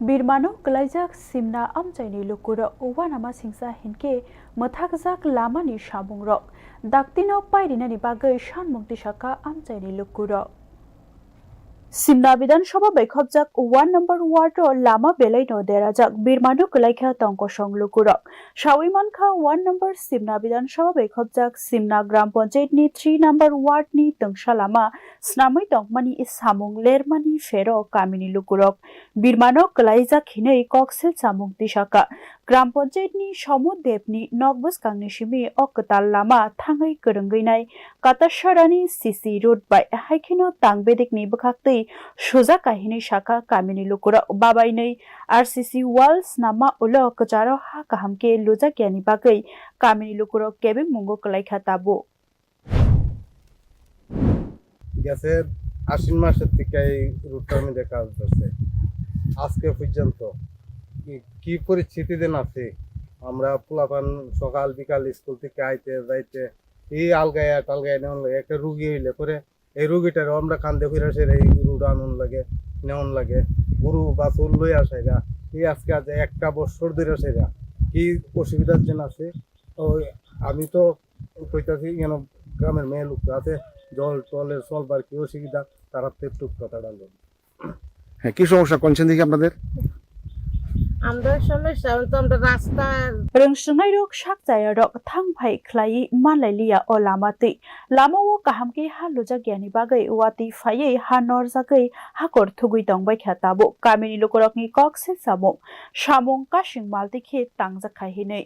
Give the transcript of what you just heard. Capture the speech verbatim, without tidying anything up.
Birmano kwlaijak simna amchaini lukurok uanama singsa hinkhe mwthakjak lamani samungrok daktino pairinani bagwi sanmung tisaka amchaini lukurok. Simna Bidhan Sabha bai khopjak one number ward o lama belaino derajak birmano kwlaikha tongkosong lukurok. Sawi mankha one number Simna Bidhan Sabha bai khopjak Simna Gram Panchayat ni three number ward ni tungsa lama snamwi tongmani samung lermani phero kamini lukurok birmano kwlaijak hinwi koksil samung tisaka. Gram Panchayat ni Somo Dev ni nok bwskang ni simi o kwtal lama thangwi kwrwngwi nai Katasarani C C road bai, haikheno tang bedekni bwkhaktwi sujak kahinwi sakha kamini lukurok babainwi R C C wall snamma ulo kwcharo ha kaham khe lujakya ni bagwi kamini lukurok kebengmungo kwlaikha tabuk. গেছে আশ্বিন মাসের থেকে এই রুটটার মধ্যে কাজ করছে। আজকে পর্যন্ত কি, কি পরিস্থিতি দিন আছে, আমরা পোলাপান সকাল বিকাল স্কুল থেকে আইতে যাইতে এই আলগায় টালগায় নেওয়ার লাগে। একটা রুগী হইলে পরে এই রুগীটারে আমরা কান্দে ফিরে সেরে এই রুট আনুন লাগে, নেওয়ান লাগে, গরু বাছুর লই আসাইরা। এই আজকে আজ একটা বছর ধরে সেরা কি অসুবিধার জন্য আছে। ওই আমি তো কইতাছি কেন, গ্রামের মেয়ে লোক আছে, জল টলের চলবার কি অসুবিধা, তারা তো একটু কথাটা বলুন। হ্যাঁ, কি সমস্যা, কোন দিকে আপনাদের? আমরা সমস্যা বলতে আমরা রাস্তা Rwngswngnairok sak chayarok thang phai khlaiwi manlailiya o lama twi. Lama o kaham khe ha lujakyani bagwi watwi phaiwi ha norjagwi hakor thugwi tongbaikha tabuk. Kamini lukurokni kok se samung, samung kasing maltwi khe tangjak khai hinwi.